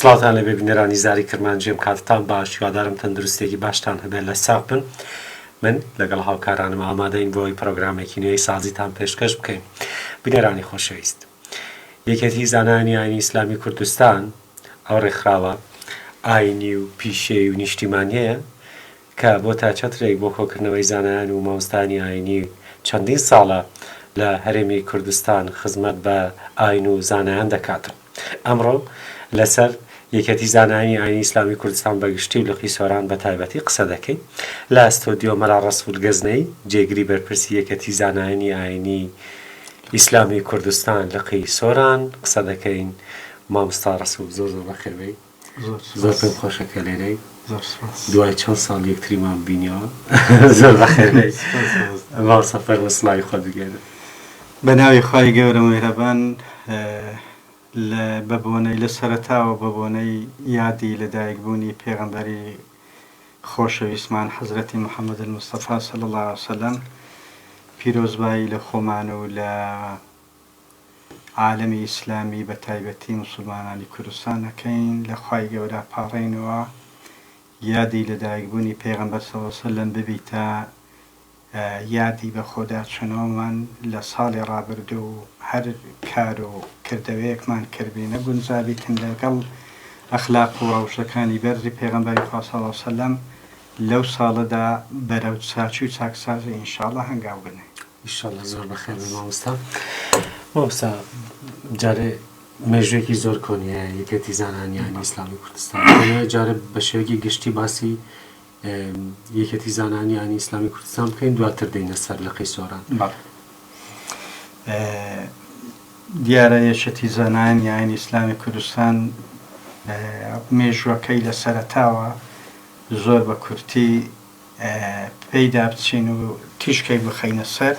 سڵاوتان لێبێ بینەرانی زاری کرمانجی ئەم کاتەتان باش هیوادارم تەندروستیەکی باشتان هەبێت لە ساغ بن من لەگەڵ هاوکارانم ئامادەین بۆ ئەوەی پرۆگرامێکی نوێی سازیتان پێشکەش بکەین بینەرانی خۆشەویست یەکێتی زانایانی ئاینی ئیسلامی کوردستان ئەو ڕێکخراوە ئاینی و پیشەی و نیشتیمانیەیە کە بۆتە چەترێک بۆ کۆکردنەوەی زانایان و مامۆستایانی ئاینی چەندین ساڵە لە هەرێمی کوردستان خزمەت بە ئاین و زانایان دەکات. ئەمڕۆ لەسەر یەکێتی زانایانی ئاینی ئیسلامی کوردستان بە گشتی و لقی سۆران بە تایبەتی قسە دەکەین. لە ستۆدیۆ مەلا ڕەسوڵ گەزنەیی، جێگری بەرپرسی یەکێتی زانایانی ئاینی ئیسلامی کوردستان لقی سۆران قسە دەکەین. مامۆستا ڕەسوڵ زۆر زۆر بەخێربێی. زۆر پێم خۆشە کە لێرەی دوای چەند ساڵ یەکتریمان بینیەوە زۆر بەخێر بێی مامۆستا فەرموو سڵاوی خۆت بگەیەنە. بە ناوی خوای گەورە میهرەبان لە بە بۆنەی لە سەرەتاوە بە بۆنەی یادی لە دایک بوونی پێغەمبەری خۆشەویستمان حەزرەتی محمد المصطفی صلی اللە علیە وسلم پیرۆزبایی لە خۆمان و لە عالەمی ئیسلامی بە تایبەتی موسڵمانانی کوردستان ئەکەین لە خوای گەورە ئەپاڕێینەوە یادی لە دایک بوونی پێغەمبەر صلی اللە وسلم ببیتە یادی بە خۆدا چونەوەمان لە ساڵی ڕابردوو و هەر کار و کردەوەیەکمان کردبی نەگونجابیتن لەگەڵ ئەخلاق و ڕەوشەکانی بەرزی پێغەمبەری خوا صلی اللە وسلم لەو ساڵەدا بەرەو چاکی و چاکسازی ان شاء اللە هەنگاو بنێین. ئیشەڵا زۆر بەخێر بێی مامۆستا. مامۆستا جارێ مێژوویەکی زۆر کۆنی هەیە یەکێتی زانایانی ئاینی ئیسلامی کوردستان دەمەوێت جارێ بە شێوەیەکی گشتی باسی یەکێتی زانایانی ئاینی ئیسلامی کوردستان بکەین دواتر دێینە سەر لقی سۆران. بەڵێ دیارە یەکێتی زانایانی ئاینی ئیسلامی کوردستان مێژووەکەی لە سەرەتاوە زۆر بە کورتی پێیدا بچین و تیشکێک بخەینە سەر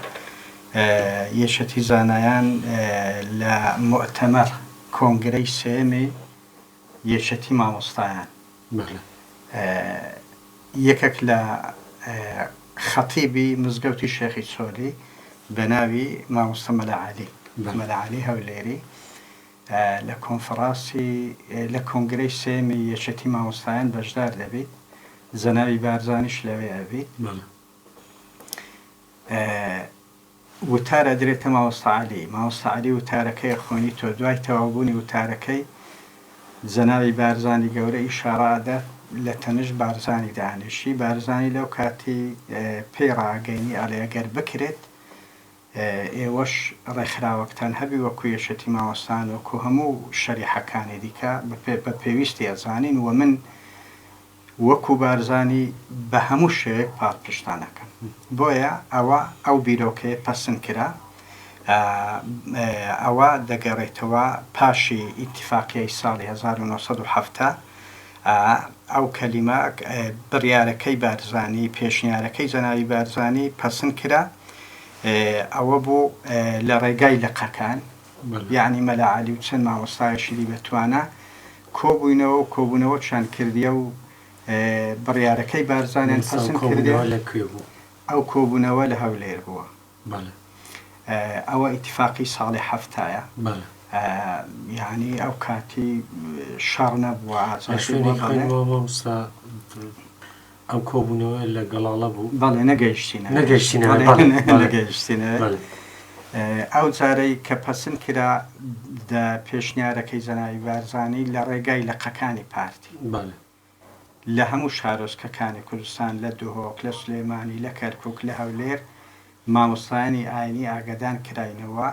یەکێتی زانایان لە موئتەمەر کۆنگرەی سێیەمی یەکێتی مامۆستایان یەکێک لە خەتیبی مزگەوتی شێخی چۆلی بە ناوی مامۆستا مەلا عەلی مەلا عەلی هەولێری لە کۆنفڕاسی لە کۆنگرەی سێیەمی یەکێتی مامۆستایان بەشدار دەبیت، جەنابی بارزانیش لەوێ ئەبیت. وتار ئەدرێتە مامۆستا عەلی، مامۆستا عەلی وتارەکەی ئەخوێنیتەوە، دوای تەواوبوونی وتارەکەی جەنابی بارزانی گەورە ئیشاڕە ئەدات لە تەنشت بارزانی دانیشی، بارزانی لەو کاتی پێی ڕائەگەینی ئەڵێ ئەگەر بکرێت ئێوەش ڕێکخراوەکتان هەبی وەکو یەکێتی مامۆستایان وەکو هەموو شەریحەکانی دیکە بە پێویستی ئەزانین و من وەکو بارزانی بە هەموو شێوەیەک پاڵپشتان ئەکەم بۆیە ئەوە ئەو بیرۆکەیە پەسند کرا ئەوە دەگەڕێتەوە پاشی ئیتیفاقیەی ساڵی 1970 ئەو کەلیمە بڕیارەکەی بارزانی پێشنیارەکەی جەنابی بارزانی پەسند کرا ئەوە بوو لە ڕێگای لقەکان یەعنی مەلا عەلی و چەند مامۆستایەکی دی بە توانا کۆبووینەوە و کۆبوونەوەکیان کردیە و بڕیارەکەی بارزانیان پەسند کردێ. ئەو کۆبوونەوە لە هەولێر بووە. ئەوە ئیتیفاقی ساڵی حەفتایە. یەعنی ئەو کاتی شەڕ نەبووە ئازادی بووە. ئەو کۆبوونەوە لە گەڵاڵە بوو؟ بەڵێ نەگەیشتینە نەگەیشتینە بەڵێ نەگەیشتینە ئەو جارەی کە پەسند کرا دە پێشنیارەکەی جەنابی بارزانی لە ڕێگای لقەکانی پارتی بەڵێ لە هەموو شارۆچکەکانی کوردستان لە دهۆک لە سلێمانی لە کەرکوک لە هەولێر مامۆستایانی ئاینی ئاگەدان کراینەوە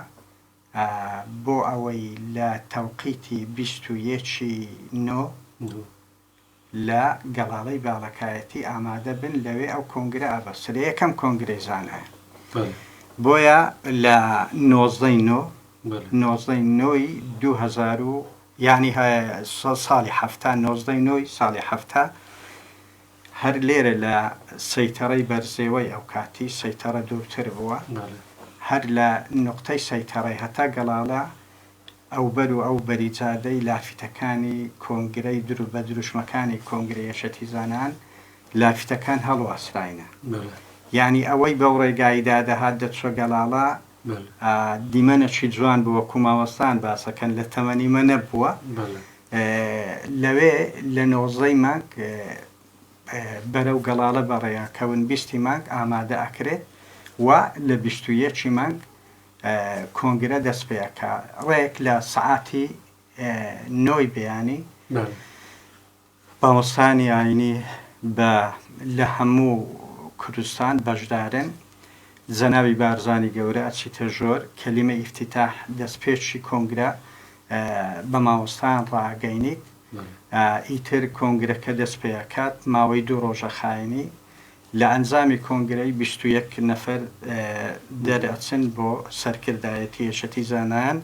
بۆ ئەوەی لە تەوقیتی 21 نۆ لە گەڵاڵەی باڵەکایەتی ئامادە بن لەوێ ئەو کۆنگرە ئەبەسترێ یەکەم کۆنگرەی زانایان بۆیە لە نۆزدەی نۆ نۆزدەی نۆی 2000 و یعنی ساڵی حەفتا نۆزدەی نۆی ساڵی حەفتا هەر لێرە لە سەیتەڕەی بەرزێوەی ئەو کاتی سەیتەڕە دوورتر بووە هەر لە نوقتەی سەیتەڕەی هەتا گەڵاڵە ئەوبەر و ئەو بەری جادەی لافیتەکانی کۆنگرەی درو بە دروشمەکانی کۆنگرەی یەکێتی زانان لافیتەکان هەڵواسراینە یانی ئەوەی بەو ڕێگایدا دەهات دەچوە گەڵاڵە دیمەنەکی جوان بوو وەکو مامۆستایان باسەکەن لە تەمەنی مە نەبووە. لەوێ لە نۆزدەی مانگ بەرەو گەڵاڵە بەڕێ کەون، بیستی مانگ ئامادە ئەکرێت و لە 21ی مانگ کۆنگرە دەست پێ ئەکا، ڕێک لە سەعاتی نۆی بەیانی. مامۆستایانی ئاینی بە لە هەموو کوردستان بەشدارن، جەنابی بارزانی گەورە ئەچیتە ژۆر، کەلیمەی ئیفتیتاح دەستپێکی کۆنگرە بە مامۆستایان ڕائەگەینیت، ئیتر کۆنگرەکە دەست پێ ئەکات، ماوەی دوو ڕۆژ ئەخایەنی، لە ئەنجامی کۆنگرەی 21 نەفەر دەرئەچن بۆ سەرکردایەتی یەکێتی زانایان.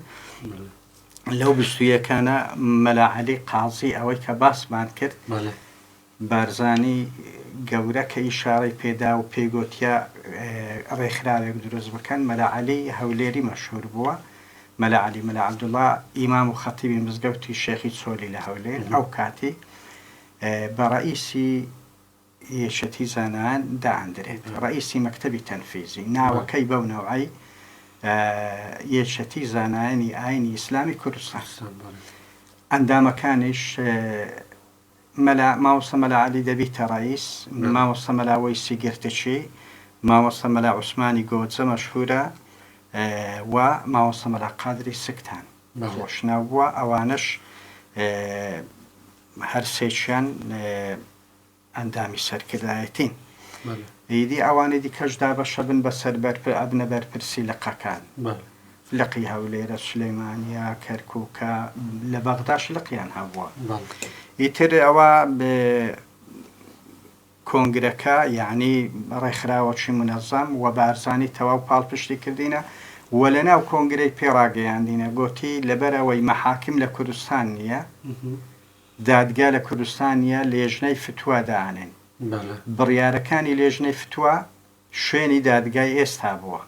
لەو بیستویەکانە مەلا عەلی قازی ئەوەی کە باسمان کرد بارزانی گەورە کە ئیشارەی پێدا و پێی گۆتیە ڕێکخراوێک دروست بکەن مەلا عەلی هەولێری مەشهور بووە مەلا عەلی مەلا عەبدوڵا ئیمام و خەتیبی مزگەوتی شێخی چۆلی لە هەولێر ئەو کاتی بە ڕەئیسی یەکێتی زانایان دائەندرێت، ڕەئیسی مەکتەبی تەنفیزی، ناوەکەی بەو نەوعەی یەکێتی زانایانی ئاینی ئیسلامی کوردستان. ئەندامەکانیش مەلا مامۆستا مەلا عەلی دەبیتە ڕەئیس، مامۆستا مەلا وەیسی گرتچی، مامۆستا مەلا عوسمانی گۆجە مەشهورە و مامۆستا مەلا قادری سکتان خۆشناو بووە، ئەوانەش هەرسێکیان ئەندامی سەرکردایەتین. ئیدی ئەوانی دیکەش دابەشەبن بەسەر ئەبنە بەرپرسی لقەکان. لقی هەولێرە، سولەیمانیە، کەرکوکە، لە بەغداش لقیان هەبووە. ئیتر ئەوە کۆنگرەکە یەعنی ڕێکخراوەکی مونەزەم و بارزانی تەواو پاڵپشتی کردینە و لەناو کۆنگرەی پێ ڕاگەیاندینە گۆتی لەبەرئەوەی مەحاکم لە کوردستان نییە، دادگا لە کوردستان نیە لێژنەی فتوا دائەنێن. بڕیارەکانی لێژنەی فتوا شوێنی دادگای ئێستا بووە.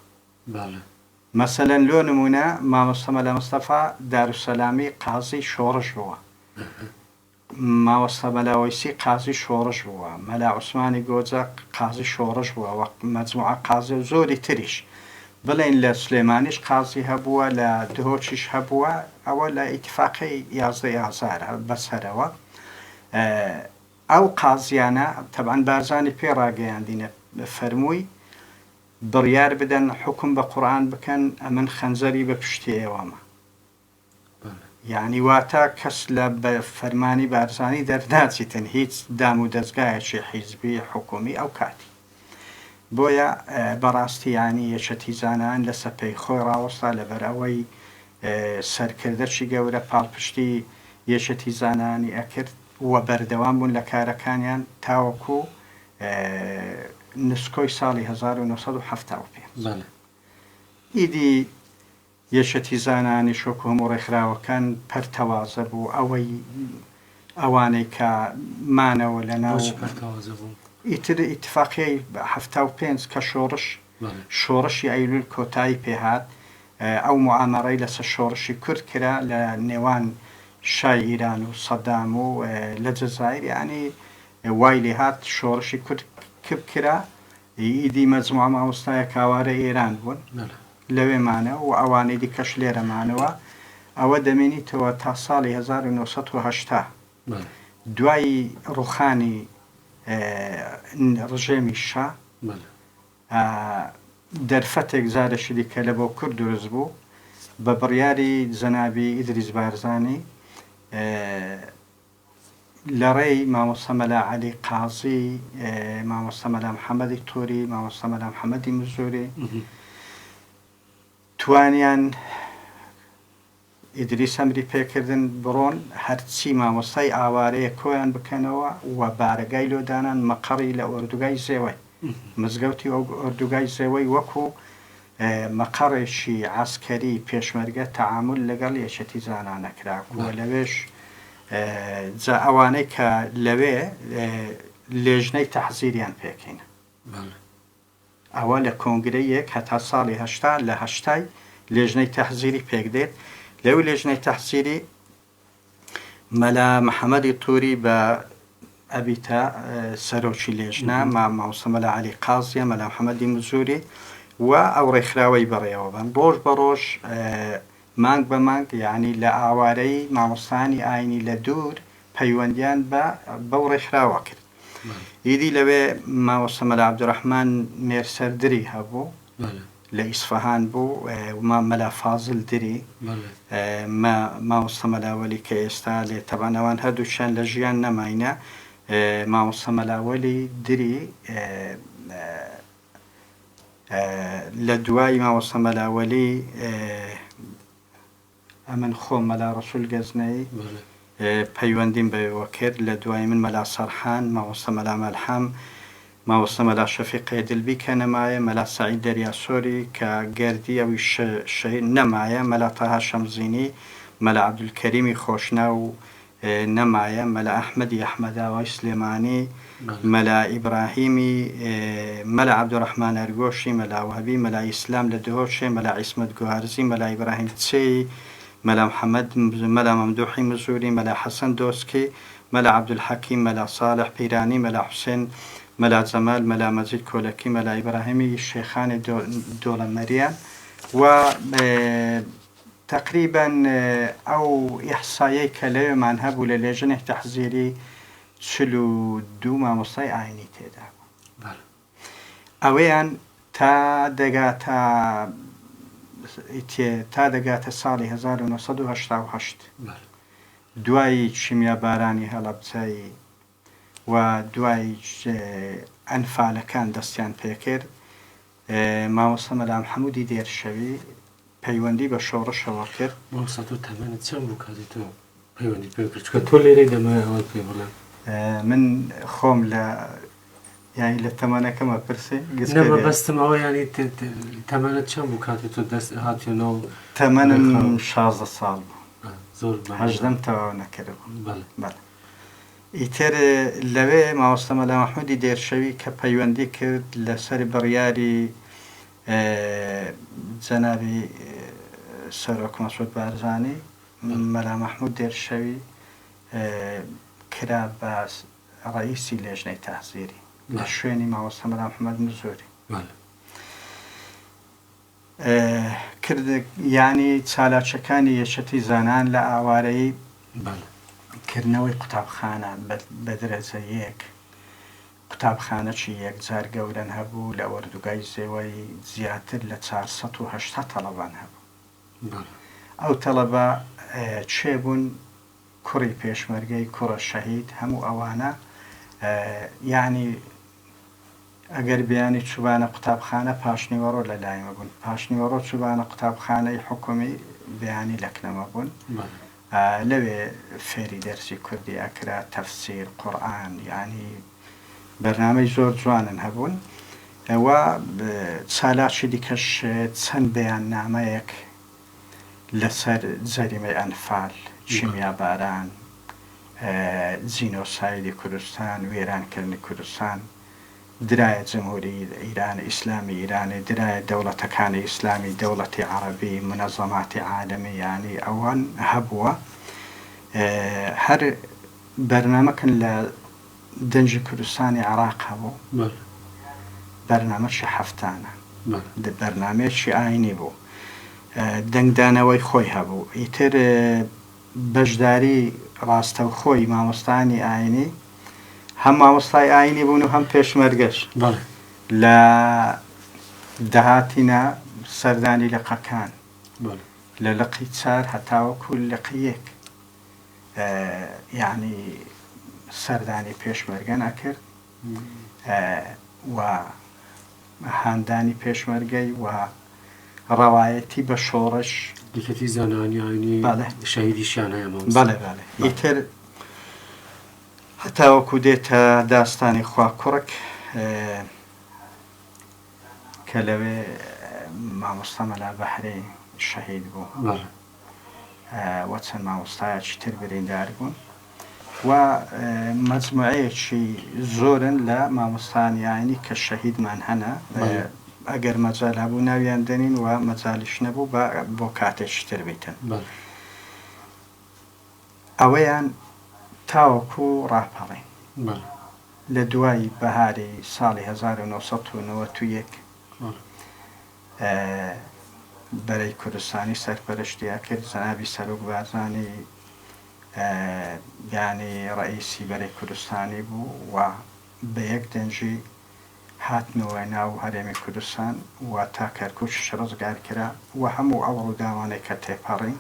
مەسەلەن لۆ نموونە مامۆستا مەلا مستەفا دارالسەلامی قازی شۆڕش بووە. مامۆستا مەلا وەیسی قازی شۆڕش بووە. مەلا عوسمانی گۆجە قازی شۆڕش بووە و مەجموعە قازی و زۆری تریش. بڵێین لە سلێمانیش قازی هەبووە، لە دهۆکیش هەبووە، ئەوە لە ئیتیفاقی یازدەی ئازارە بەسەرەوە. ئەو قازیانە تەبعەن بارزانی پێی ڕاگەیاندینە فەرمووی بڕیار بدەن حوکم بە قورئان بکەن ئەمن خەنجەری بە پشتی ئێوەمە. یانی واتە کەس لە بە فەرمانی بارزانی دەرناچیتن هیچ دام و دەزگایەکی حیزبی حکومی ئەو کاتی. بۆیە بەڕاستی یانی یەکێتی زانایان لەسە پێی خۆی ڕاوەستا لەبەر ئەوەی سەرکردەکی گەورە پاڵپشتی یەکێتی زانایانی ئەکرد و بەردەوام بوون لە کارەکانیان تاوەکو نسکۆی ساڵی 1975. ئیدی یەکێتی زانایانیش وەکو هەموو ڕێکخراوەکان پەرتەوازە بوو، ئەوەی ئەوانەی کە مانەوە لە ناو. بۆچی پەرتەوازە بوو؟ ئیتر ئیتفاقیەی 75 کە شۆڕش شۆڕشی ئەیلول کۆتایی پێ هات، ئەو موئامەرەی لەسەر شۆڕشی کورد کرا لە نێوان شای ئیران و سەدام و لە جەزایر یانی وای لێ هات شۆڕشی کورد کپ کرا، ئیدی مەجموعە مامۆستایەک ئاوارەی ئێران بوون. لەوێ مانەوە و ئەوانەی دیکەش لێرە مانەوە، ئەوە دەمێنیتەوە تا ساڵی 1980 دوای ڕوخانی ڕژێمی شا دەرفەتێک جارێکی دیکە لە بۆ کورد دروست بوو بە بڕیاری جەنابی ئیدریس بارزانی لە ڕێی مامۆستا مەلا عەلی قازی، مامۆستا مەلا محەمەدی توری، مامۆستا مەلا محەمەدی مزوری توانیان ئیدریس ئەمری پێکردن بڕۆن هەرچی مامۆستای ئاوارەیە کۆیان بکەنەوە و بارەگای لۆ دانان مەقەڕی لە ئۆردوگای زێوەی مزگەوتی ئۆردوگای زێوەی وەکو مەقەڕێکی عەسکەری پێشمەرگە تەعامول لەگەڵ یەکێتی زانا نەکرا و لەوێش جا ئەوانەی کە لەوێ لێژنەی تەحزیریان پێکەینە ئەوە لە کۆنگرەی یەک هەتا ساڵی هەشتا لە هەشتای لێژنەی تەحزیری پێک دێت لەو لێژنەی تەحزیری مەلا محەمەدی توری بە ئەبیتە سەرۆکی لێژنە، مامۆستا مەلا عەلی قازیە، مەلا محەمەدی مزوری و ئەو ڕێکخراوەی بەڕێوەبەن. ڕۆژ بە ڕۆژ مانگ بە مانگ یانی لە ئاوارەیی مامۆستایانی ئاینی لە دوور پەیوەندیان بە بەو ڕێکخراوە کرد. ئیدی لەوێ مامۆستا مەلا عەبدولڕەحمان مێرسەردری هەبوو لە ئیسفەهان بوو و مەلا فازل دری مامۆستا مەلا وەلی کە ئێستا لێ تەبعەن ئەوان هەردووکیان لە ژیان نەماینە مامۆستا مەلا وەلی دری لە دوای مامۆستا مەلا وەلی ئەمن خۆم مەلا ڕەسول گەزنەیی پەیوەندیم بەوێوە کرد، لە دوای من مەلا سەرحان، مامۆستا مەلا مەلحەم، مامۆستا مەلا شەفیق قێدلبی کە نەمایە، مەلا سەعید دەریاسۆری کە گەردی ئەویش شەهید نەمایە، مەلا تەها شەمزینی، مەلا عەبدولکەریمی خۆشناو نەمایە، مەلا ئەحمەدی ئەحمەداوای سلێمانی، مەلا ئیبراهیمی، مەلا عەبدولڕەحمان ئەرگۆشی، مەلا وەهبی، مەلا ئیسلام لە دهۆکێ، مەلا عیسمەت گوهارزی، مەلا ئیبراهیم چێی، مەلا محەمەد، مەلا مەمدوحی مزوری، مەلا حەسەن دۆسکی، مەلا عەبدولحەکیم، مەلا ساڵح پیرانی، مەلا حوسێن، مەلا جەمال، مەلا مەجید کۆلەکی، مەلا ئیبراهیمی شێخانی دۆڵەمەریان و تەقریبەن ئەو ئیحسایەی کە لەوێمان هەبوو لە لێژنەی تەحزیری 42 مامۆستای ئاینی تێدا بوو. ئەوەیان تا دەگاتە تا دەگاتە ساڵی 1988 دوای کیمیابارانی هەڵەبجەی و دوای ئەنفالەکان دەستیان پێکرد مامۆستا مەلا محەموودی دێرشەوی پەیوەندی بە شۆڕشەوە کرد. مامۆستا تۆ تەمەنت چەند بوو کاتێ تۆ پەیوەندیت پێوە کرد؟ چونکە تۆ لێرەی دەمەوێت ئەوەت پێ بڵێم. من خۆم لە یانی لە تەمەنەکەم ئەپرسی؟ نە مەبەستم ئەوە یانی تەمەنت چەند بوو کاتێ تۆ دەست هاتیە ناو تەمەنم 16 ساڵ بوو. زۆر هەژدەم تەواو نەکردبوو. بەڵێ. بەڵێ. ئیتر لەوێ مامۆستا مەلا مەحمودی دێرشەوی کە پەیوەندی کرد لەسەر بڕیاری جەنابی سەرۆک مەسعود بارزانی، مەلا مەحمود دێرشەوی کرا بە ڕەئیسی لێژنەی تەحزیری لە شوێنی مامۆستا مەلا محەمەد مزوری. کرد یانی چالاکیەکانی یەکێتی زانایان لە ئاوارەیی کردنەوەی قوتابخانە بە درەجە یەک قوتابخانەکی یەکجار گەورەن هەبوو لە ئۆردوگای زێوەی زیاتر لە 480 تەڵەبان هەبوو ئەو تەڵەبە کێ بوون کوڕی پێشمەرگەی کوڕە شەهید هەموو ئەوانە یانی ئەگەر بەیانی چوبانە قوتابخانە پاشنیوەڕۆ لە لایمە بوون پاشنیوەڕۆ چوبانە قوتابخانەی حکومی بەیانی لە کنەمە بوون لەوێ فێری دەرسی کوردی ئەکرا تەفسیر قورئان یانی بەرنامەی زۆر جوانن هەبوون و چالاکی دیکەش چەند بەیاننامەیەک لەسەر جەریمەی ئەنفال، کیمیاباران، جینۆسایدی کوردستان، وێرانکردنی کوردستان، درایە جمهوری ئیران، ئیسلامی ئیرانی، درایە دەوڵەتەکانی ئیسلامی، دەوڵەتی عەڕەبی، مونەزەماتی عالەمی، یانی ئەوان هەبووە. هەر بەرنامەکن لە دەنگی کوردستانی عێراق هەبوو، بەرنامەکی هەفتانە، بەرنامەیەکی ئاینی بوو، دەنگدانەوەی خۆی هەبوو، ئیتر بەشداری ڕاستەوخۆی مامۆستایانی ئاینی، هەم مامۆستای ئاینی بوون و هەم پێشمەرگەش لە دەهاتینە سەردانی لقەکان، لە لقی چار هەتاوەکو لقی یەک. یانی سەردانی پێشمەرگەن ئەکرد و هاندانی پێشمەرگەی و ڕەوایەتی بە شۆڕش. یەکێتی زانایانی ئاینی شەهیدیشیان هەیە مامۆستا. بەڵێ بەڵێ ئیتر هەتاوەکو دێتە داستانی خواکوڕک کە لەوێ مامۆستا مەلا بەحری شەهید بوو. و چەند مامۆستایەکی تر بریندار بوون و مەجموعەیەکی زۆرن لە مامۆستایانی ئاینی کە شەهیدمان هەنە ئەگەر مەجال هەبوو ناویان دەنین و مەجالیش نەبوو بە بۆ کاتێکی تر بیتن ئەوەیان تاوەکو ڕاپەڕین لە دوای بەهاری ساڵی 1991. بەرەی کوردستانی سەرپەرشتی ئەکرد، جەنابی سەرۆک بارزانی یانی ڕەئیسی بەرەی کوردستانی بوو و بە یەک دەنگی هاتنەوە ناو هەرێمی کوردستان و تا کەرکوکیش ڕزگار کرا و هەموو ئەو ڕووداوانەی کە تێپەڕین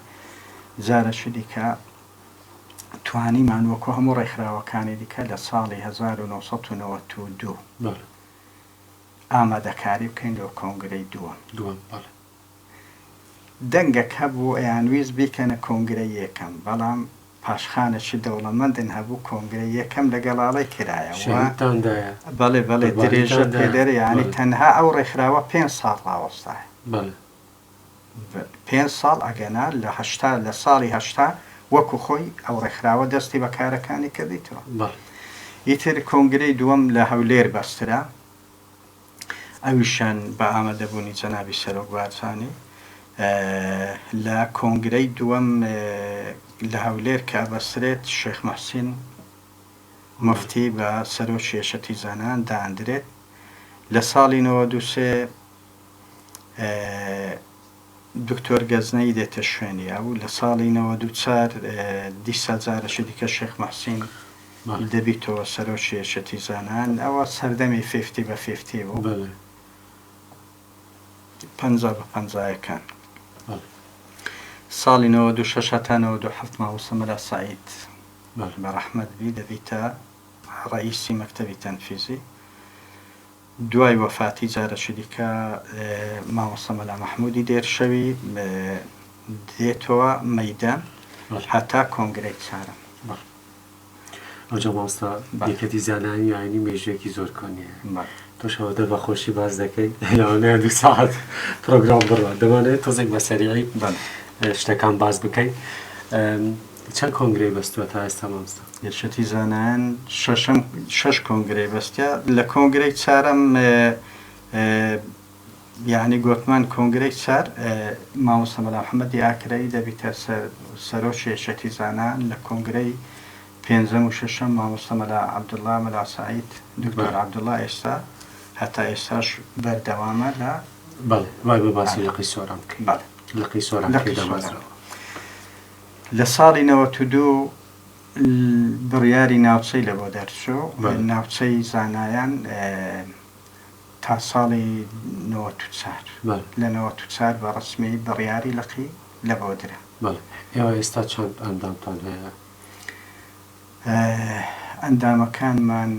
جارێکی دیکە توانیمان وەکو هەموو ڕێکخراوەکانی دیکە لە ساڵی 1992 ئامادەکاری بکەین لۆ کۆنگرەی دووەم. دووەم، بەڵێ. دەنگەک هەبوو ئەیانویست بیکەنە کۆنگرەی یەکەم، بەڵام پاشخانێکی دەوڵەمەندن هەبوو، کۆنگرەی یەکەم لە گەڵاڵەی کرایە و. شەهیدتان دایە. بەڵێ، بەڵێ، درێژە قوربانیتان دایە. پێدەرە، یانی بەڵێ. تەنها ئەو ڕێکخراوە پێنج ساڵ ڕاوەستایە. بەڵێ. پێنج ساڵ ئەگەنا لە 80، لە ساڵی 80 وەکو خۆی ئەو ڕێکخراوە دەستی بە کارەکانی کردیتەوە. بەڵێ. ئیتر کۆنگرەی دووەم لە هەولێر بەسترا. ئەویشیان بە ئامادەبوونی جەنابی سەرۆک بارزانی لە کۆنگرەی دووەم لە هەولێر کە ئەبەسترێت شێخ موحسین موفتی بە سەرۆکی یەکێتی زانایان دائەندرێت. لە ساڵی 93 دکتۆر گەزنەیی دێتە شوێنی ئەو. لە ساڵی 94 دیسا جارێکی دیکە شێخ موحسین دەبیتەوە سەرۆکی یەکێتی زانایان. ئەوە سەردەمی fifty بە fifty بوو. 50 بە پەنجایەکان. ساڵی 96 هەتا 97 مامۆستا مەلا سەعید بە ڕەحمەت بی دەبیتە ڕەئیسی مەکتەبی تەنفیزی. دوای وەفاتی جارەکی دیکە مامۆستا مەلا مەحموودی دێرشەوی دێتەوە مەیدان هەتا کۆنگرەی چارەم. بەڵێ. ئەوجا مامۆستا یەکێتی زانایانی ئاینی مێژوویەکی زۆر کۆنی هەیە. تۆش ئەوەندە بە خۆشی باس دەکەی لەوانەیە دوو سەعات پرۆگرام بڕوات. دەمانەوێت تۆزێک بە سەریعی شتەکان باس بکەین. چەند کۆنگرەی بەستووە تا ئێستا مامۆستا؟ یەکێتی زانایان شەشەم شەش کۆنگرەی بەستە لە کۆنگرەی چارەم یعنی گۆتمان کۆنگرەی چار مامۆستا مەلا محەممەدی ئاکرەیی دەبیتە سەرۆکی یەکێتی زانایان لە کۆنگرەی پێنجەم و شەشەم مامۆستا مەلا عەبدوڵڵا مەلا سەعید دکتۆر عەبدوڵڵا ئێستا هەتا ئێستاش بەردەوامە لە بەڵێ وای بە باسی لقی سۆران بکەین. بەڵێ لقی سۆران لقی کەی سۆران دامەزراوە؟ لە ساڵی 92 بڕیاری ناوچەی لە بۆ دەرچوو، ناوچەی زانایان تا ساڵی 94، لە 94 بە ڕەسمی بڕیاری لقی لە بۆ درا. بەڵێ. ئێوە ئێستا چەند ئەندامتان هەیە؟ ئەندامەکانمان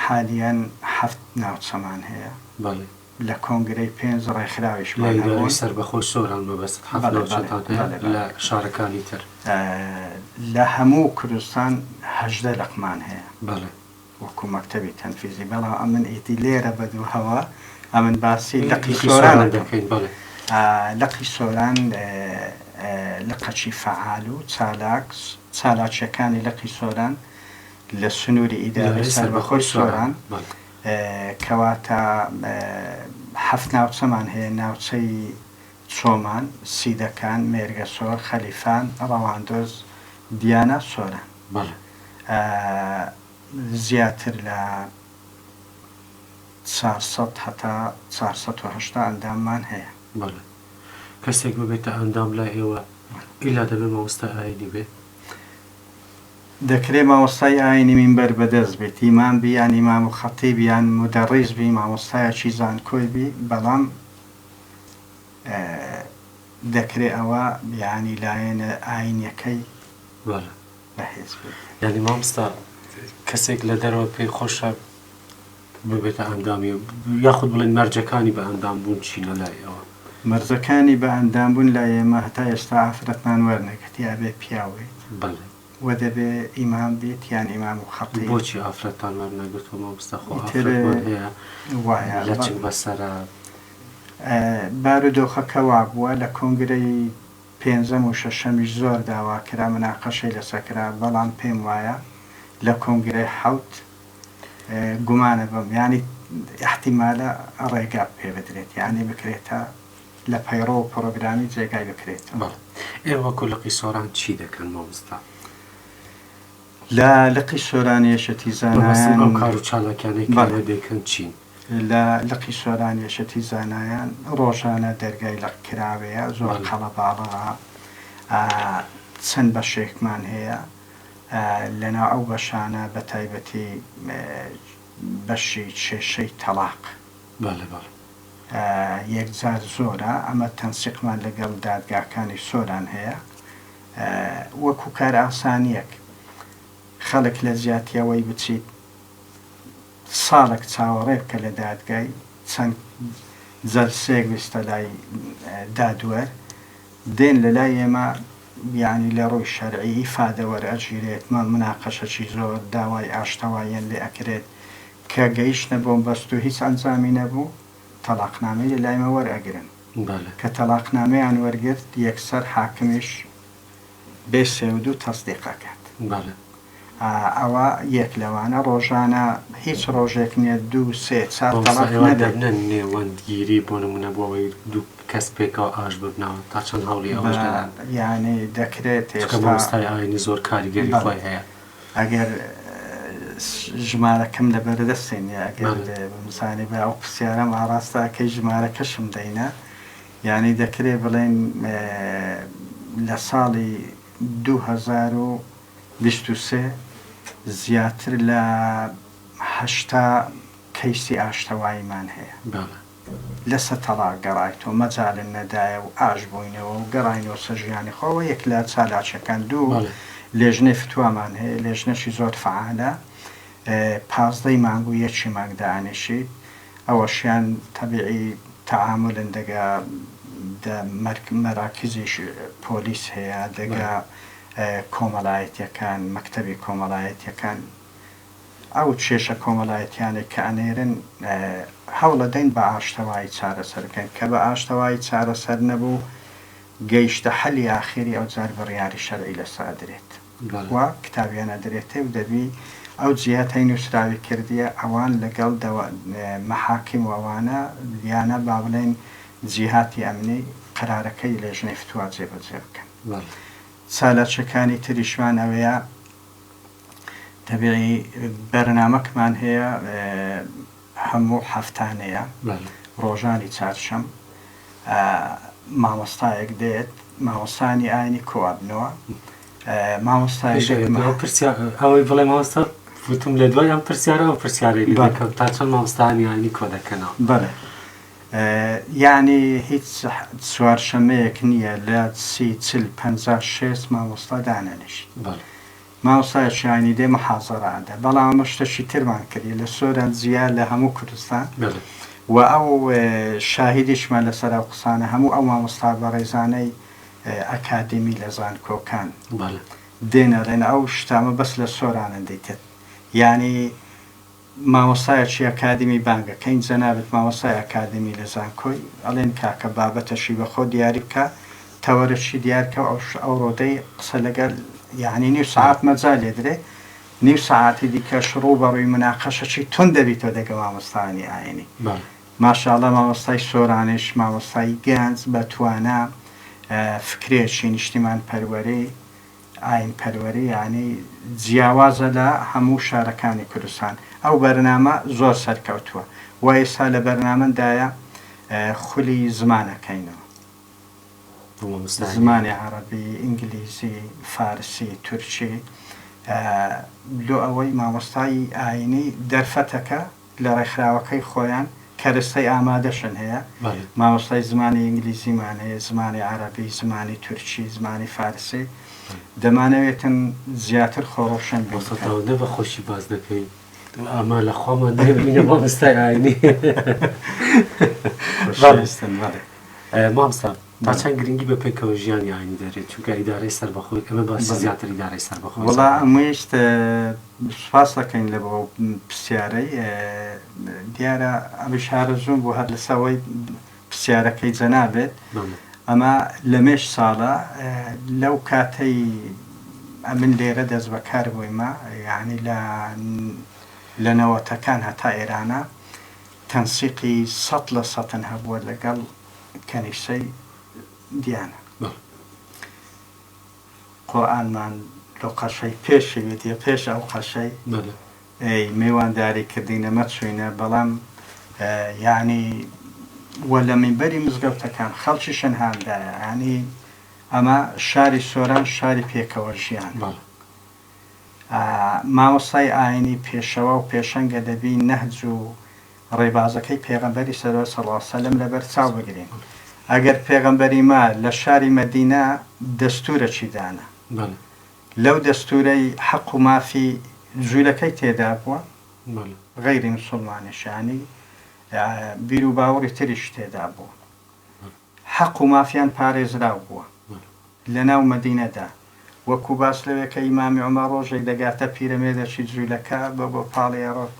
حالیەن حەفت ناوچەمان هەیە. بەڵێ. لە کۆنگرەی پێنج لە ڕێکخراویشمان ئیدارەی هەبوون. سەربەخۆی سۆران مەبەستت حەفت بەڵێ بەڵێ ناوچەتان هەیە بەڵێ لە بەڵێ. شارەکانی تر؟ لە هەموو کوردستان 18 لقمان هەیە. بەڵێ. وەکوو مەکتەبی تەنفیزی بەڵام ئەمن ئیدی لێرە بە دووهەوە ئەمن باسی لقی لقی سۆران سۆران ئەکەم. دەکەین بەڵێ. لقی سۆران لقەکی فەعال و چالاک چالاکیەکانی لقی سۆران لە سنووری ئیدارەی ئیدارەی سەربەخۆی سەربەخۆی سۆران سۆران بەڵێ. کەواتە حەفت ناوچەمان هەیە، ناوچەی چۆمان، سیدەکان، مێرگەسۆر، خەلیفان، ڕەواندوز، دیانا، سۆران. بەڵێ. زیاتر لە 400 هەتا 480 ئەنداممان هەیە. بەڵێ. کەسێک ببێتە ئەندام لای ئێوە ئیلا دەبێ مامۆستای ئایینی بێ؟ دەکرێ مامۆستای ئایینی مینبەر بەدەست بیت، ئیمام بی یان ئیمام و خەتیب یان مودەڕیس بی، مامۆستایەکی زانکۆی بی، بەڵام دەکرێ ئەوە یانی لایەنە ئایینیەکەی بەڵێ. بەهێز بێت. یانی مامۆستا کەسێک لە دەرەوە پێی خۆشە ببێتە ئەندامی یاخود بڵێن مەرجەکانی بە ئەندام بوون چینە لای ئێوە؟ مەرجەکانی بە ئەندام بوون لای ئێمە هەتا ئێستا ئافرەتمان وەرنەگرت یا بێ پیاو بێت. بەڵێ. وە دەبێ ئیمام بیت یان ئیمام و خەتیب. بۆچی ئافرەتتان وەرنەگرتووە مامۆستا خۆ ئیتر ئافرەتمان هەیە وایە لەچک بەسەرە. بارودۆخەکە وابووە لە کۆنگرەی پێنجەم و شەشەمیش زۆر داوا کرا مناقەشەی لەسەر کرا بەڵام پێم وایە لە کۆنگرەی حەوت گومانە بم یانی ئیحتیمالە ڕێگا پێ بدرێت یانی بکرێتە لە پەیڕۆ و پڕۆگرامی جێگای بکرێتەوە. بەڵێ. ئێوە وەکو لقی سۆران چی دەکەن مامۆستا؟ لە لقی سۆران یەکێتی مەبەستم زانایان. ئەو کار و چالاکیانەی کە بەڵێ. ئێوە دەیکەن چین؟ لە لقی سۆران یەکێتی زانایان ڕۆژانە دەرگای لق کراوەیە زۆر قەڵەباڵغە چەند بەشێکمان هەیە لەناو ئەو بەشانە بە تایبەتی بەشی کێشەی تەڵاق یەکجار زۆرە ئەمە تەنسیقمان لەگەڵ دادگاکانی سۆران هەیە وەکو کارئاسانیەک خەڵک لە جیاتی ئەوەی بچیت ساڵێک چاوەڕێ بکە لە دادگای چەند جەلسەیەک بچتە لای دادوەر دێن لە لای ئێمە یانی لە ڕووی شەرعی ئیفادە وەرئەگیرێت مناقەشەکی زۆر داوای ئاشتەواییان لێ ئەکرێت کە گەیشتنە بۆمبەست و هیچ ئەنجامی نەبوو تەڵاقنامەی لە لای مە وەرئەگرن کە تەڵاقنامەیان وەرگرت یەکسەر حاکمیش بێ سێودوو تەسدیق ئەکات. ئەوە یەک لەوانە ڕۆژانە هیچ ڕۆژێک نیە دوو سێ چار مامۆستا تەڵاق ئێوە نەبێت. دەبنە نێوەندگیری بۆ نمونە بۆ ئەوەی دوو کەس پێکەوە ئاش ببنەوە تا چەند هەوڵی بە ئەوەش دەدەن؟ یانی دەکرێت چونکە ئێستا مامۆستای ئاینی زۆر کاریگەری بەڵێ خۆی هەیە. ئەگەر ژمارەکەم لەبەردەستێ نیە ئەگەر بەڵێ. بمزانیبا ئەو پرسیارەم ئاڕاستە ئەکەی ژمارەکەشم دەینا یانی دەکرێ بڵێین لە ساڵی 2023 زیاتر لە 80 کەیسی ئاشتەواییمان هەیە. بەڵێ. لەسە تەڵاق گەڕایتەوە مەجالن نەدایە و ئاش بووینەوە و گەڕاینەوە سەر ژیانی خۆ ئەوە یەک لە چالاکیەکان دوو بەڵێ. لێژنەی فتوامان هەیە لێژنەشی زۆر فەعالە پازدەی مانگ و یەکی مانگ دائەنیشیت ئەوەشیان تەبیعی تەعامولن دەگە دە مەراکزیش پۆلیس هەیە دەگە کۆمەڵایەتیەکان مەکتەبی کۆمەڵایەتیەکان ئەو کێشە کۆمەڵایەتیانەی کە ئەنێرن هەوڵەدەین بە ئاشتەوایی چارەسەر بکەین کە بە ئاشتەوایی چارەسەر نەبوو گەیشتە حەلی ئاخیری ئەوجار بڕیاری شەرعی لەسە ئەدرێت. و کتابیان ئەدرێتێ و دەبی ئەو جیهەتەی نووسراوی کردیە ئەوان لەگەڵ دەوە مەحاکیم و ئەوانە یانە با بڵێین جیهاتی ئەمنی قەرارەکەی لێژنەی فتوا جێبەجێ بکەن. چالاکیەکانی تریشمان ئەوەیە تەبیعی بەرنامەکمان هەیە هەموو هەفتانەیە ڕۆژانی چارشەم مامۆستایەک دێت مامۆستانی ئاینی کۆئەبنەوە مامۆستایەک ئەوەی بڵێ مامۆستا وتم لە دوای ئەم پرسیارە ئەو پرسیارەی لێ دەکەم تا چەند مامۆستایانی ئاینی کۆ دەکەنەوە؟ بەڵێ یعنی هیچ چوارشەمەیەک نییە لە سی چل پەنجا شێست مامۆستا دانەنیشت مامۆستایەکی ئاینی دێ محازەرە ئەدا بەڵام ئەمە شتەکی ترمان کردی لە سۆران جیا لە هەموو کوردستان و ئەو شاهیدیشمان لەسەر ئەو قسانە هەموو ئەو مامۆستا بەڕێزانەی ئەکادیمی لە زانکۆکان دێن ئەڵێن ئەو شتامە بەس لە سۆرانن دیتت یانی مامۆستایەکی ئەکادیمی بانگ ئەکەین جەنابت مامۆستای ئەکادیمی لە زانکۆی ئەڵێن کاکە بابەتەکی بە خۆت دیاری بکە تەوەرەکی دیار کە ئەو ئەوڕۆ دەی قسە لەگەل یانی نیو سەعات مەجال لێ درێ نیو سەعاتی دیکەش ڕوو بە ڕووی مناقەشەکی توند دەبیتەوە دەگە مامۆستایانی ئاینی ماشاءاللە مامۆستای سۆرانیش مامۆستای گەنج بە توانا فکرێکی نیشتیمان پەروەری ئاین پەروەری یانی جیاوازە لە هەموو شارەکانی کوردستان ئەو بەرنامە زۆر سەرکەوتووە و ئێستا لە بەرنامەندایە خولی زمان ئەکەینەوە زمانی عەڕەبی ئینگلیزی فارسی تورکی لۆ ئەوەی مامۆستای ئاینی دەرفەتەکە لە ڕێکخراوەکەی خۆیان کەرەستەی ئامادەشن هەیە، مامۆستای زمانی ئینگلیزیمان هەیە، زمانی عەرەبی، زمانی تورکی، زمانی فارسی، دەمانەوێتن زیاتر خۆ ڕۆشنبیر مامۆستا بکەن. ئەوەندە بە خۆشی باس دەکەی ئەمە لە خۆمان دەبینە مامۆستای ئاینی. خۆشەویستن بەڵێ. مامۆستا تا چەند گرنگی بە پێکەوە ژیانی ئاینی دەرێت چونکە ئیدارەی سەربەخۆی ئەمە باسی زیاتر ئیدارەی سەربەخۆی وەڵا ئەمویست سوپاس دەکەین لە بۆ پرسیارەی دیارە ئەمیش ئارەزووم بوو هەر لەسەوەی پرسیارەکەی جەنابێت ئەمە لە مێش ساڵە لەو کاتەی ئەمن لێرە دەست بەکار بوویمە یعنی لە لە نەوەتەکان هەتا ئێرانە تەنسیقی سەد لە سەتن هەبووە لەگەڵ کەنیسەی دیانە. قورئانمان لۆ قەشەی پێشی وتیە پێش ئەو قەشەی ئەی مێوانداری کردینە مەچوینە بەڵام. یانی وە لە مینبەری مزگەوتەکان خەڵکیشن هاندایە یانی ئەمە شاری سۆران شاری پێکەوە ژیان مامۆستای ئاینی پێشەوا و پێشەنگە دەبی نەهج و ڕێبازەکەی پێغەمبەری سەروەر صلی اللە سلم لەبەر چاو بگرین ئەگەر پێغەمبەری ما لە شاری مەدینە دەستورەکی دانا لەو دەستورەی حەق و مافی جولەکەی تێدا بووە غەیری مسوڵمانیش یانی بیروباوەڕی تریش تێدا بووە حەق و مافیان پارێزراو بووە لەناو مەدینەدا وەکو باس لەوێ کە ئیمامی عومەر ڕۆژێک دەگاتە پیرەمێردێکی جوولەکە بە بۆ پاڵی ئەڕۆت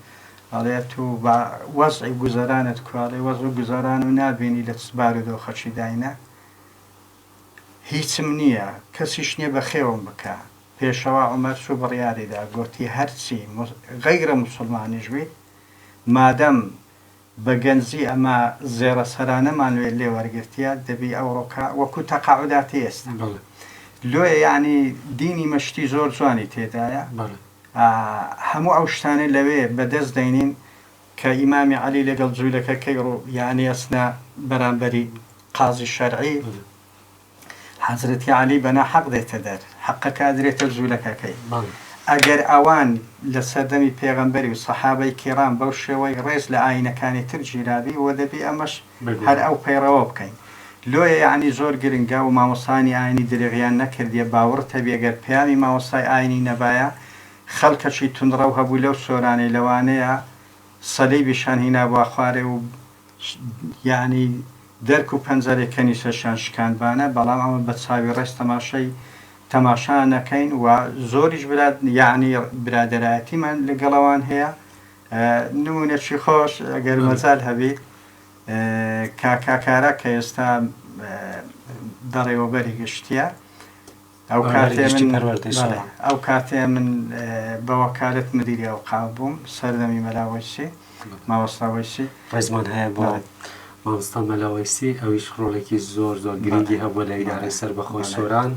ئەڵێ تو با وەزعی گوزەرانت کوا ئەڵێ وەزع و گوزەران و نابینی لە چ بارودۆخەکی داینە هیچم نییە کەسیش نییە بەخێوم بکا پێشەوا عومەر چوو بڕیاری دا گۆتی هەرچی غەیرە موسڵمانیش بیت مادەم بە گەنجی ئەمە زێڕە سەرانەمان لێ وەرگرتیە دەبی ئەوڕۆکە وەکو تەقاعوداتی ئێستا لۆیە یەعنی دینی مە شتی زۆر جوانی تێدایە هەموو ئەو شتانەی لەوێ بەدەست دەینین کە ئیمامی عەلی لەگەڵ جوولەکە کەی ڕوو یەعنی ئەچنە بەرامبەری قازی شەرعی حەزرەتی عەلی بە ناحەق دێتە دەر، حەقەکە ئەدرێتە جولەکەکەی. ئەگەر ئەوان لە سەردەمی پێغەمبەری و سەحابەی کیڕام بەو شێوەی ڕێز لە ئایینەکانی تر گیرابی وە دەبی ئەمەش هەر ئەو پەیڕەوە بکەین. لۆیە یەعنی زۆر گرنگە و مامۆستایانی ئایینی درێغیان نەکردیە باوڕت هەبی ئەگەر پەیامی مامۆستای ئایینی نەبایە خەڵکەکی توندڕەو هەبوو لەو سۆرانەی لەوانەیە سەلیبیشان هینابوە خوارێ و یانی دەرک و پەنجەرەی کەنیسەشیان شکاندبانە، بەڵام ئەمە بە چاوی ڕێز تەماشای تەماشا نەکەین و زۆریش برا یانی برادەرایەتیمان لەگەڵ ئەوان هەیە نمونەکی خۆش ئەگەر مەجال هەبیت کاکا کارا کە ئێستا بەڕێوەبەری گشتیە ئەو کاتێ من بەڵێ ئەو کاتێ من بە وەکالەت مدیری ئەوقاف بووم سەردەمی مەلا وەیسی مامۆستا وەیسی. ڕێزمان هەیە بۆ مامۆستا مەلا وەیسی ئەویش ڕۆڵێکی زۆر زۆر گرنگی هەبووە لە ئیدارەی سەربەخۆی سۆران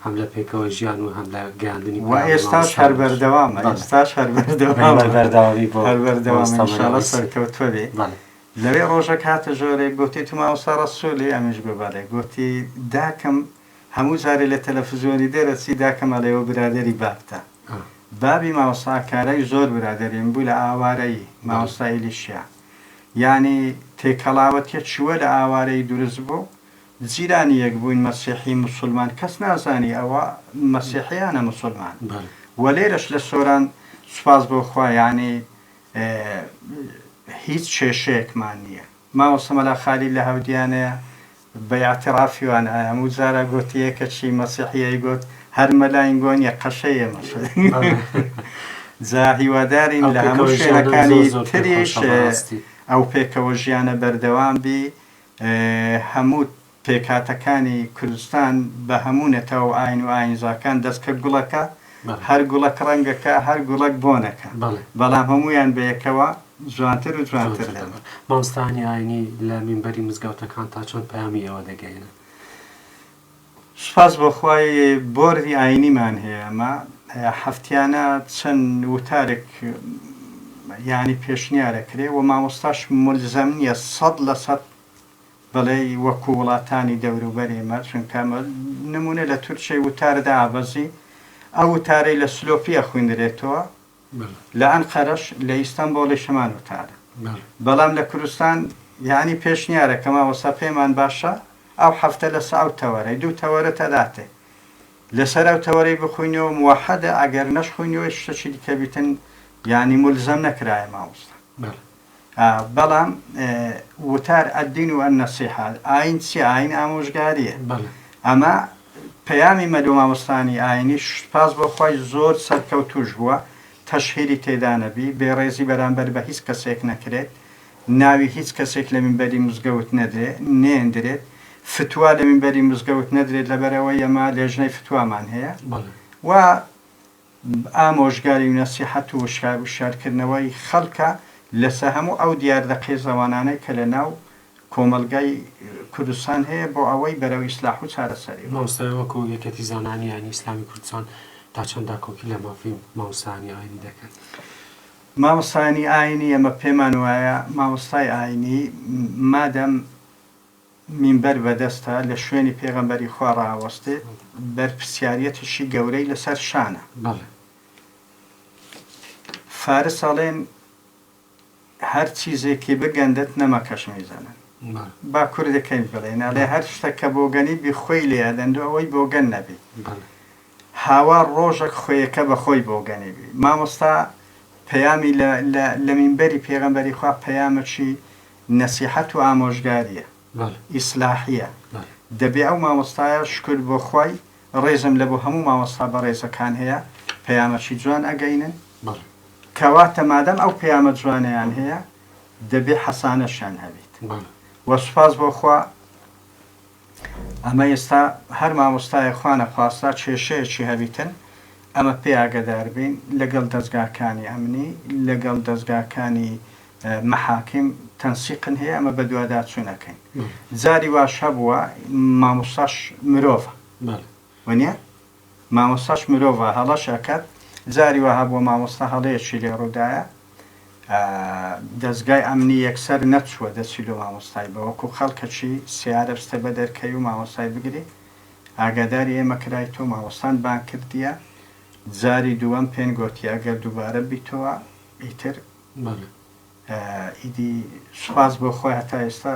هەم لە پێکەوە ژیان و هەم لە گەیاندنی و ئێستاش هەر بەردەوامە ئێستاش هەر بەردەوامە بەردەوامی بۆ هەر بەردەوامە ئینشاڵڵا سەرکەوتوو بێ. لەوێ ڕۆژێک هاتە ژۆرێ گۆتی تو مامۆستا ڕەسوولی ئەمیش گۆ بەڵێ گۆتی داکم هەموو جارێ لە تەلەفزیۆنی دەرەچی داکم ئەڵێ ئەوە برادەری بابتە بابی مامۆستا کارای زۆر برادەری من بوو لە ئاوارەیی مامۆستا ئیلیشیا یانی تێکەڵاوەتیە چووە لە ئاوارەیی دروست بوو جیرانی یەک بووین مەسیحی موسولمان کەس نازانی ئەوە مەسیحیانە موسولمان وە لێرەش لە سۆران سوپاس بۆ خوا یانی هیچ کێشەیەکمان نییە مامۆستا مەلا خالید لە هەودیانەیە بە ئیعترافی وان ئایا هەموو جارا گۆتی یەکەکی مەسیحی ئەیگۆت هەر مەلاین گۆ نیە قەشەی ئێمەش جا هیوادارین ئەو لە هەموو پێکەوە ژیانەم شوێنەکانی زۆر زۆر پێ تریش خۆشە بەڕاستی. ئەو پێکەوە ژیانە بەردەوام بی هەموو پێکهاتەکانی کوردستان بە هەموو نەتەوە و ئاین و ئاینزاکان دەسکە گوڵەکە بەڵێ. هەر گوڵەک ڕەنگەکە هەر گوڵەک بۆنەکە بەڵێ. بەڵام هەموویان بەیەکەوە جوانتر و جوانتر جوانتر دەبن. دەبن. مامۆستایانی ئاینی لە مینبەری مزگەوتەکان تا چۆن پەیامی ئێوە دەگەیەنن؟ سوپاس بۆ خوای بۆردی ئاینیمان هەیە ئەمە هەفتیانە چەند وتارێک یانی پێشنیارەکرێ و مامۆستاش مولزەم نییە 100% بڵێی وەکو وڵاتانی دەوروبەر ئێمە چونکە نمونە لە تورکیای وتارت ئابەزی ئەو وتارەی لە سلۆپی ئەخویندرێتەوە لە ئەنقەرەش لە ئیستەنبۆڵیش هەمان وتارە بەڵام لە کوردستان یانی پێشنیارە کە مامۆستا پێمان باشە ئەو هەفتە لەسە ئەو تەوەرەی دوو تەوەرەت ئەداتێ لەسەر ئەو تەوەرەی بخوینەوە موەحەدە ئەگەر نەشخوینەوەی شتەکی دیکە بیتن یانی مولزەم نەکرایە مامۆستا. بەڵام وتار الدین و النصیحە ئاین چیە ئاین ئامۆژگاریە ئەمە پەیامی مەلو مامۆستانی ئاینی سوپاس بۆ خوای زۆر سەرکەوتوش بووە تەشهیری تێدا نەبی بێڕێزی بەرامبەر بە هیچ کەسێک نەکرێت ناوی هیچ کەسێک لە مینبەری مزگەوت نەدرێ نێندرێت فتوا لە مینبەری مزگەوت نەدرێت لەبەرئەوەی ئەمە لێژنەی فتوامان هەیە و ئامۆژگاری و نەسیحەت و وشیارکردنەوەی خەڵکە لەسە هەموو ئەو دیاردە قێزەوانانەی کە لە ناو کۆمەڵگای کوردستان هەیە بۆ ئەوەی بەرەو ئیسلاح و چارەسەری بڕۆن. مامۆستا وەکو یەکێتی زانایانی ئایینی ئیسلامی کوردستان تا چەند داکۆکی لە مافی مامۆستایانی ئایینی دەکەن؟ مامۆستایانی ئاینی ئێمە پێمان وایە مامۆستای ئاینی مادەم مینبەر بەدەستە لە شوێنی پێغەمبەری خوا ڕائەوەستێت بەرپرسیاریەتێکی گەورەی لەسەر شانە. بەڵێ. فارس ئەڵێن هەر چیزێکی بگەندت نەمەکەش میزەنن. بەڵێ. با کوردەکەی بڵێن ئەڵێ هەر شتە کە بۆگەنی بی خۆی لێ ئەدەن دو ئەوەی بۆگەن نەبی. بەڵێ. هاوار ڕۆژەک خوێیەکە بە خۆی بۆگەنی بی. مامۆستا پەیامی لە لە لە مینبەری پێغەمبەری خوا پەیامەکی نەسیحەت و ئامۆژگاریە. ئیسلاحیە. دەبێ ئەو مامۆستایە شکر بۆ خوای ڕێزم لە بۆ هەموو مامۆستا بەڕێزەکان هەیە پەیامەکی جوان ئەگەینن. کەواتە مادەم ئەو پەیامە جوانەیان هەیە دەبێ حەسانەشیان هەبیت. وە سوپاس بۆ خوا ئەمە ئێستا هەر مامۆستایەک خوا نەخواستە کێشەیەکی هەبیتن ئەمە پێ ئاگەدار بین لەگەڵ دەزگاکانی ئەمنی لەگەڵ دەزگاکانی مەحاکیم تەنسیقن هەیە ئەمە بەدواداچوون ئەکەین جاری واش هەبووە مامۆستاش مرۆڤە وەنیە مامۆستاش مرۆڤە هەڵەش ئەکات جاری وا هەبووە مامۆستا هەڵەیەکی لێ ڕوودایە دەزگای ئەمنی یەکسەر نەچووە دەچی لۆ مامۆستای بە وەکو خەڵکەکی سیارە بستە بە دەرکەی و مامۆستای بگری ئاگاداری ئێمە کرایتۆ مامۆستان بانگ کردیە جاری دووەم پێن گۆتیە ئەگەر دووبارە بیتەوە ئیتر ئیدی سوپاس بۆ خوای هەتا ئێستا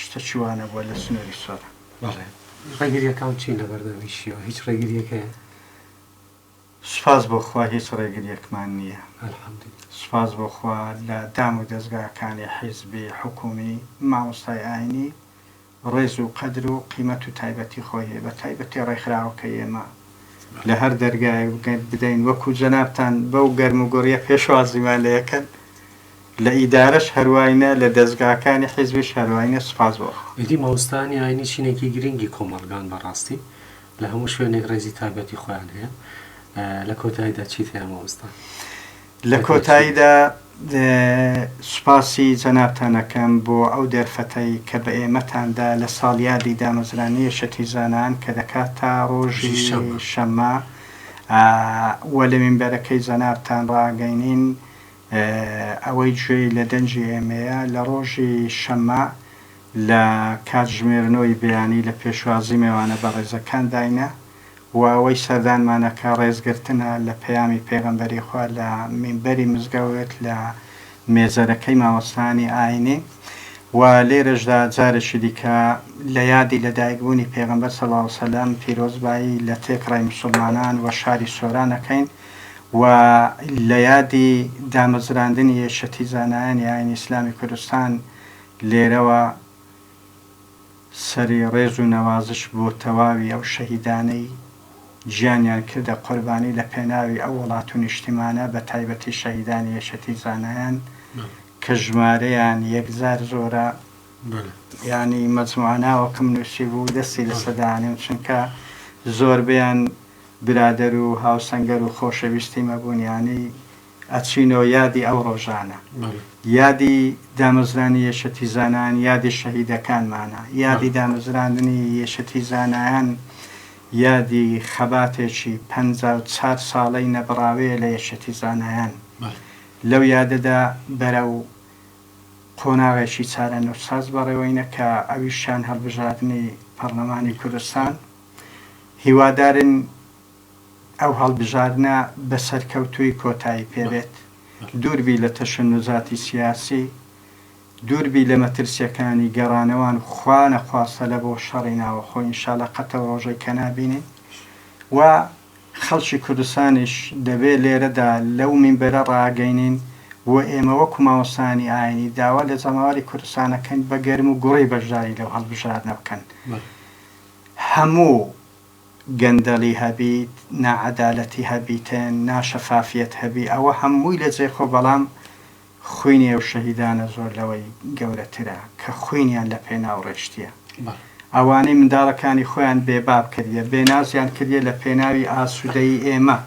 شتەکی وا نەبووە لە سنووری سۆران. بەڵێ ڕێگریەکان چین لەبەردەم ئیشیەوە هیچ ڕێگریەک هەیە؟ سوپاس بۆ خوا هیچ ڕێگریەکمان نییە. الحمدللە. سوپاس بۆ خوا لە دام و دەزگاکانی حیزبی، حکوومی، مامۆستای ئاینی ڕێز و قەدر و قیمەت و تایبەتی خۆی هەیە بە تایبەتی ڕێکخراوەکەی ئێمە لە هەر دەرگایەک بدەین وەکو جەنابتان بەو گەرم و گوڕیە پێشوازیمان لێ ئەکەن لە ئیدارەش هەرواینە لە دەزگاکانی حیزبیش هەرواینە سوپاس بۆ خوا. ئیدی مامۆستایانی ئاینی چینێکی گرنگی کۆمەڵگان بەڕاستی لە هەموو شوێنێک ڕێزی تایبەتی خۆیان هەیە لە کۆتاییدا چیت هەیە مامۆستا؟ لە کۆتاییدا سوپاسی جەنابتان ئەکەم بۆ ئەو دەرفەتەی کە بە ئێمەتان دا لە ساڵیادی دامەزرانی یەکێتی زانایان کە دەکاتە ڕۆژی شەممە و لە مینبەرەکەی جەنابتان ڕاگەینین ئەوەی گوێی لە دەنگی ئێمەیە لە ڕۆژی شەممە لە کاتژمێر نۆی بەیانی لە پێشوازی مێوانە بەڕێزەکانداینە و ئەوەی سەردانمان ئەکا ڕێزگرتنە لە پەیامی پێغەمبەری خوا لە مینبەری مزگەوت لە مێزەرەکەی مامۆستایانی ئاینی و لێرەشدا جارێکی دیکە لە یادی لەدایکبوونی پێغەمبەر صلی اللە علیە وسلم پیرۆزبایی لە تێکڕای موسڵمانان و شاری سۆران ئەکەین و لە یادی دامەزراندنی یەکێتی زانایانی ئاینی ئیسلامی کوردستان لێرەوە سەری ڕێز و نەوازش بۆ تەواوی ئەو شەهیدانەی گیانیان کردە قوربانی لە پێناوی ئەو وڵات و نیشتیمانە بە تایبەتی شەهیدانی یەکێتی زانایان کە ژمارەیان یەکجار زۆرە یانی مەجموعە ناوەکم نووسیبوو دەستی لەسەر دانێم چونکە زۆربەیان برادەر و هاوسەنگەر و خۆشەویستی مەبوون یانی ئەچینەوە یادی ئەو ڕۆژانە. یادی دامەزرانی یەکێتی زانایان یادی شەهیدەکانمانە. یادی دامەزراندنی یەکێتی زانایان یادی خەباتێکی 54 ساڵەی نەبڕاوەیە لە یەکێتی زانایان. لەو یادەدا بەرەو قۆناغێکی چارەنووسساز بەڕێوەینە کە ئەویشیان هەڵبژاردنی پەڕلەمانی کوردستان. هیوادارین ئەو هەڵبژاردنە بە سەرکەوتووی کۆتایی پێ بێت، دوور بی لە تەشەنوزاتی سیاسی، دوور بی لە مەترسیەکانی گەڕانەوان خوا نەخواستە لە بۆ شەڕی ناوەخۆ ان شاءاللە قەت ئەو ڕۆژەی کە نابینین و خەڵکی کوردستانیش دەبێ لێرەدا لەو مینبەرە ڕاگەینین و ئێمە وەکو مامۆستایانی ئاینی داوا لە جەماوەری کوردستان ئەکەین بە گەرم و گوڕی بەشداری لەو هەڵبژاردنە بکەن هەموو گەندەڵی هەبیت، ناعەدالەتی هەبیتن، ناشەفافیەت هەبی، ئەوە هەمووی لە جێی خۆ، بەڵام خوینی ئەو شەهیدانە زۆر لەوەی گەورەترە کە خوینیان لە پێناو ڕێشتیە. ئەوانەی منداڵەکانی خۆیان بێ باب کردیە، بێ نازیان کردیە لە پێناوی ئاسودەیی ئێمە.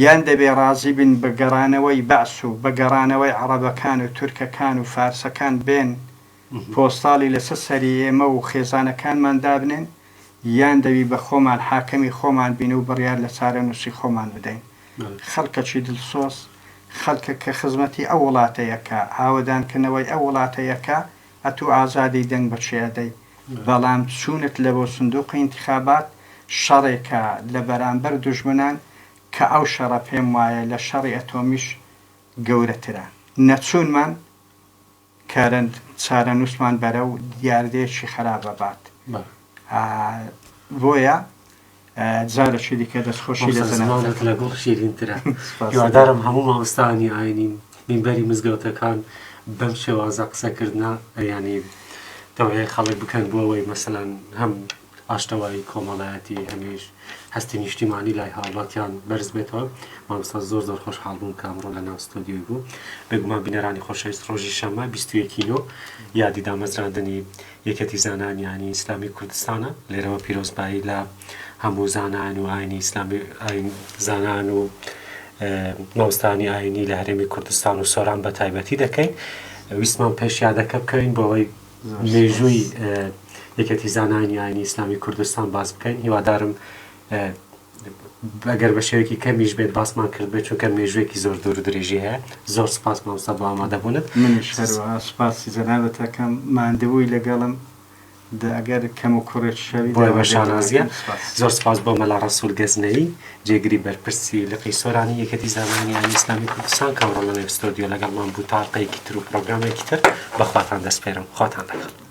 یان دەبێ ڕازی بین بە گەڕانەوەی بەعس و بە گەڕانەوەی عەڕەبەکان و تورکەکان و فارسەکان بێن پۆستاڵی لەسەر سەری ئێمە و خێزانەکانمان دابنێن، یان دەبی بە خۆمان حاکمی خۆمان بین و بڕیار لە چارەنووسی خۆمان بدەین. خەڵکەکی دڵسۆز، خەلکە کە خزمەتی ئەو وڵاتە یەکا، ئاوەدانکردنەوەی ئەو وڵاتە یەکا، ئەتوو ئازادی دەنگ بە کێ ئەدەی؟ بەڵام چوونت لە بۆ سندوقی ئینتخابات شەڕێکە لە بەرامبەر دوژمنان کە ئەو شەڕە پێم وایە لە شەڕی ئەتۆمیش گەورەترە. نەچوونمان کە چارەنووسمان بەرەو دیاردەیەکی خەراپ ئەبات. بۆیە جارێکی دیکە دەستخۆشی لە مامۆستا جەنابت زمانت دەکەم. لە گوڵ شیرینترە. سپاست هیوادارم دەکەم. هەموو مامۆستایانی ئاینی مینبەری مزگەوتەکان بەم شێوازە قسەکردنە یانی تەوعیەی خەڵک بکەن بۆ ئەوەی مەسەلەن هەم ئاشتەوایی کۆمەڵایەتی هەمیش هەستی نیشتیمانی لای هاوڵاتیان بەرز بێتەوە. مامۆستا زۆر زۆر خۆشحاڵ بووم کە ئەمڕۆ لە ناو ستۆدیۆی بوو. بێگومان بینەرانی خۆشەویست ڕۆژی شەممە 21 ی نۆ یادی دامەزراندنی یەکێتی زانایانی ئاینی ئیسلامی کوردستانە. لێرەوە پیرۆزبایی لە هەموو زانایان و ئاینی ئیسلامی ئاین زانایان و مامۆستایانی ئاینی لە هەرێمی کوردستان و سۆران بە تایبەتی دەکەین. ویستمان پێش یادەکە بکەوین بۆ ئەوەی مێژووی یەکێتی زانایانی ئاینی ئیسلامی کوردستان باس بکەین. هیوادارم ئەگەر بە شێوەیەکی کەمیش بێت باسمان کردبێت چونکە مێژوویەکی زۆر دوور و درێژی هەیە. زۆر سپاس مامۆستا بۆ ئامادەبوونت. منیش هەروەها سپاسی جەنابت ئەکەم ماندبووی لەگەڵم دە ئەگەر کەم و کوڕێکیش هەبی بۆ ئێمە داوای لێبوردن شانازیە. ئەکەم سپاس. زۆر سپاس بۆ مەلا ڕەسوول گەزنەیی جێگری بەرپرسی لقی سۆرانی یەکێتی زانایانی ئاینی ئیسلامی کوردستان کە ئەمڕۆ لە نێو ستۆدیۆ لەگەڵمان بوو تا ئەڵقەیەکی تر و پرۆگرامێکی تر بە خواتان دەسپێرم. خواتان لەگەڵ.